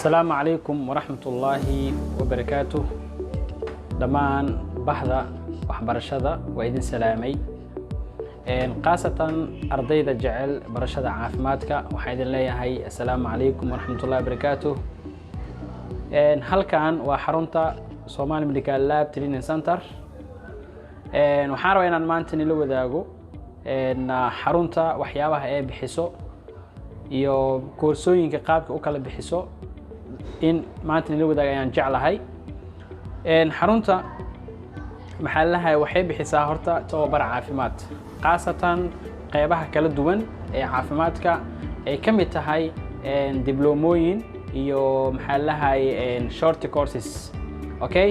Asalaamu calaykum waraxmatullaahi wabarakaatuh. Dhammaan bahda waxbarashada waa idin salaamay, khaasatan ardayda jecel barashada caafimaadka. Waxaan idin leeyahay assalaamu calaykum waraxmatullahi wabarakaatuh. Halkan waa xarunta Somali Medical Lab Training Center. Waxaan rabaa inaan maanta nila wadaago xarunta waxyaabaha ee bixiso iyo koorsooyinka qaabka u kala bixiso. In maanta nila wadaaga ayaan jeclahay. Xarunta maxaa lalahay waxay bixisaa horta tababar caafimaad, khaasatan qeybaha kala duwan ee caafimaadka ay ka mid tahay diblomooyin iyo maxaa lalahay short courses. Okay,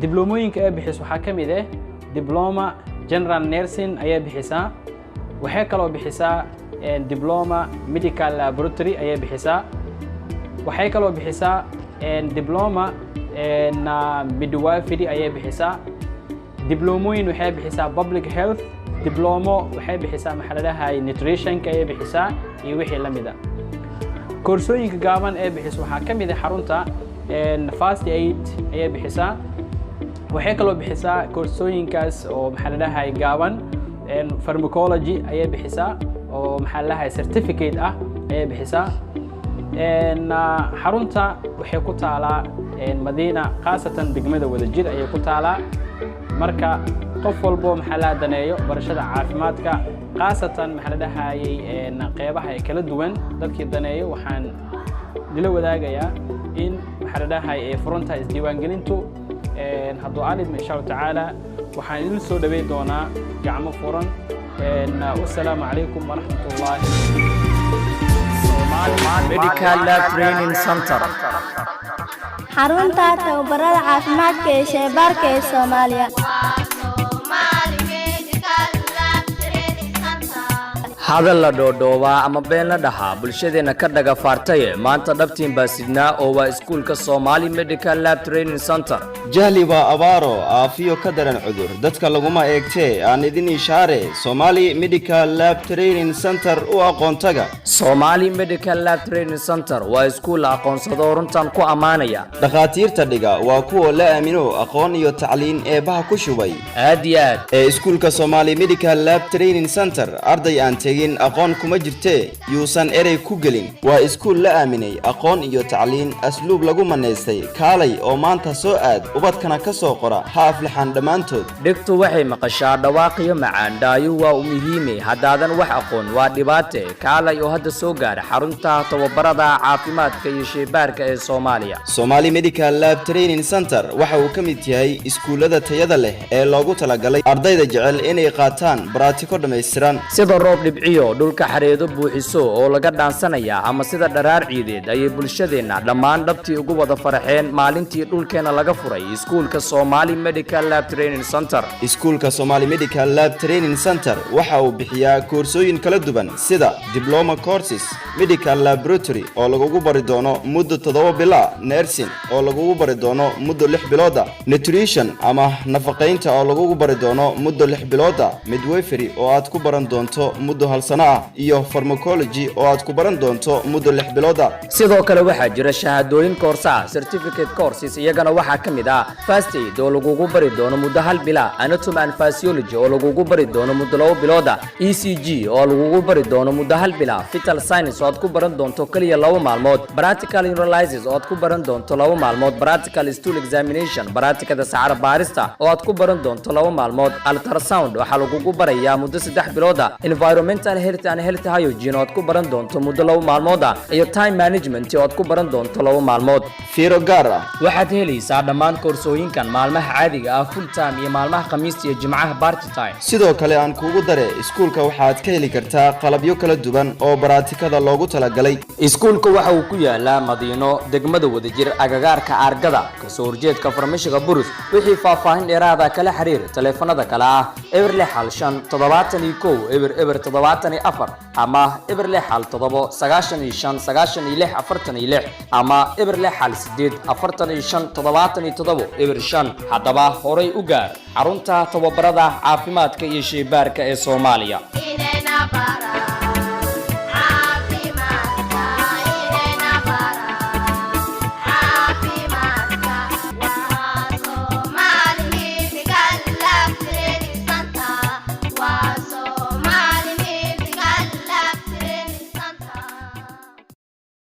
diblomooyinka ay bixiso waxaa ka mid ah diploma general nursing ayay bixisaa. Waxay kaloo bixisaa diploma medical laboratory ayay bixisaa. Waxay kaloo bixisaa diploma midwifery ayay bixisaa. Diblomooyin waxay bixisaa public health, diblomo waxay bixisaa maxaa la dhahay nutritionka ayay bixisaa iyo wixii la mid a. Koorsooyinka gaaban ee bixiso waxaa ka mid ah xarunta first aid ayay bixisaa. Waxay kaloo bixisaa koorsooyinkaas oo maxaa la dhahay gaaban pharmacology ayay bixisaa oo maxaa la dhahay certificate ah ayay bixisaa. Xarunta waxay ku taalaa Madiina, khaasatan degmada Wadajir ayay ku taalaa. Marka qof walbo maxaa la daneeyo barashada caafimaadka, khaasatan maxaa la dhahayay qeybaha ee kala duwan, dadkii daneeyo waxaan nila wadaagayaa in maxaa la dhahay ay furan tahay isdiiwaangelintu. Hadduu alidma, insha Allahu tacaala, waxaan idin soo dhaweyn doonaa gacmo furan. Wasalaamu calaykum waraxmatullaahi. Medical Lab Training Center. Xarunta tababarada caafimaadka ee shaybaarka ee Soomaaliya. Somali Medical Lab Training Center. Hadal la dhoodhoobaa ama been la dhahaa bulshadeenna ka dhaga faartaye, maanta dhabtiin baa sidnaa oo waa iskuulka Somali Medical Lab Training Center. Jahli waa abaaro, aafiyo ka daran cudur, dadka laguma eegtee aan idin ishaare Somali Medical Lab Training Center u aqoontaga. Somali Medical Lab Training Center waa iskuul la aqoonsado, runtan ku ammaanaya. Dhakhaatiirta dhiga waa kuwa la aamino, aqoon iyo tacliin eebbaha ku shubay. Aad iyo aad. Ee iskuulka Somali Medical Lab Training Center arday aan tegin aqoon kuma jirtee, yuusan erey ku gelin. Waa iskuul la aaminay, aqoon iyo tacliin asluub lagu manaystay. Kaalay oo maanta soo aad, ubadkana ka soo qora, ha aflaxaan dhammaantood. Dhegtu waxay maqashaa dhawaaqiyo macaan, dhaayu waa u muhiime. Haddaadan wax aqoon waa dhibaate. Kaalay oo hadda soo gaara xarunta tababarada caafimaadka iyo shaybaarka ee Soomaaliya. Somali Medical Lab Training Center waxa uu ka mid yahay iskuullada tayada leh ee loogu talagalay ardayda jecel inay qaataan baraatiko dhammaystiran. Sida roob dhibciyo dhulka xareedo buuxiso oo laga dhaansanaya, ama sida dharaar ciideed ayay bulshadeenna dhammaan dhabtii ugu wada faraxeen maalintii dhulkeenna laga furay iskuulka Somali Medical Lab Training Center. Iskuulka Somali Medical Lab Training Center waxa uu bixiyaa koorsooyin kala duwan sida diploma courses medical laboratory oo lagugu bari doono muddo 7 bila, nursing oo lagugu bari doono muddo 6 bilooda, nutrition ama nafaqaynta oo lagugu bari doono muddo 6 bilooda, midwifery oo aad ku baran doonto muddo hal sano ah, iyo pharmacology oo aad ku baran doonto muddo 6 bilooda. Sidoo kale waxaa jira shahaadooyin koorsa ah, certificate courses. Iyagana waxaa ka mid ah first aid oo lagugu bari doono muddo hal bila, anatomy and physiology oo lagugu bari doono muddo 2 bilooda, ECG oo lagugu bari doono muddo hal bila, vital signs oo aad ku baran doonto keliya 2 maalmood, practical urinalysis oo aad ku baran doonto 2 maalmood, practical stool examination, practicada saxaro baarista oo aad ku baran doonto 2 maalmood, ultrasound waxaa lagugu barayaa muddo 3 bilooda, environmental health and health hygiene oo aad ku baran doonto muddo 2 maalmood ah, iyo time management oo aad ku baran doonto 2 maalmood. Fiiro gaar ah. Waxaad helaysaa dhammaan koorsooyinkan maalmaha caadiga ah full time iyo maalmaha Khamiista iyo Jimcaha part time. Sidoo kale aan kuugu dare, iskuulka waxaad ka heli kartaa qalabyo kala duwan oo baraatikada loogu talagalay. Iskuulka waxa uu ku yaalaa Madiino, degmada Wadajir, agagaarka Aargada, kasoo horjeedka farmashiga Burus. Wixii faahfaahin dheeraada kala xiriir taleefanada kale ah 0615 71 00 74 ama 0617 95 96 46 ama 0618 45 77 05. Haddaba horay u gaar xarunta tababarada caafimaadka iyo shaybaarka ee Soomaaliya. Inayna bara.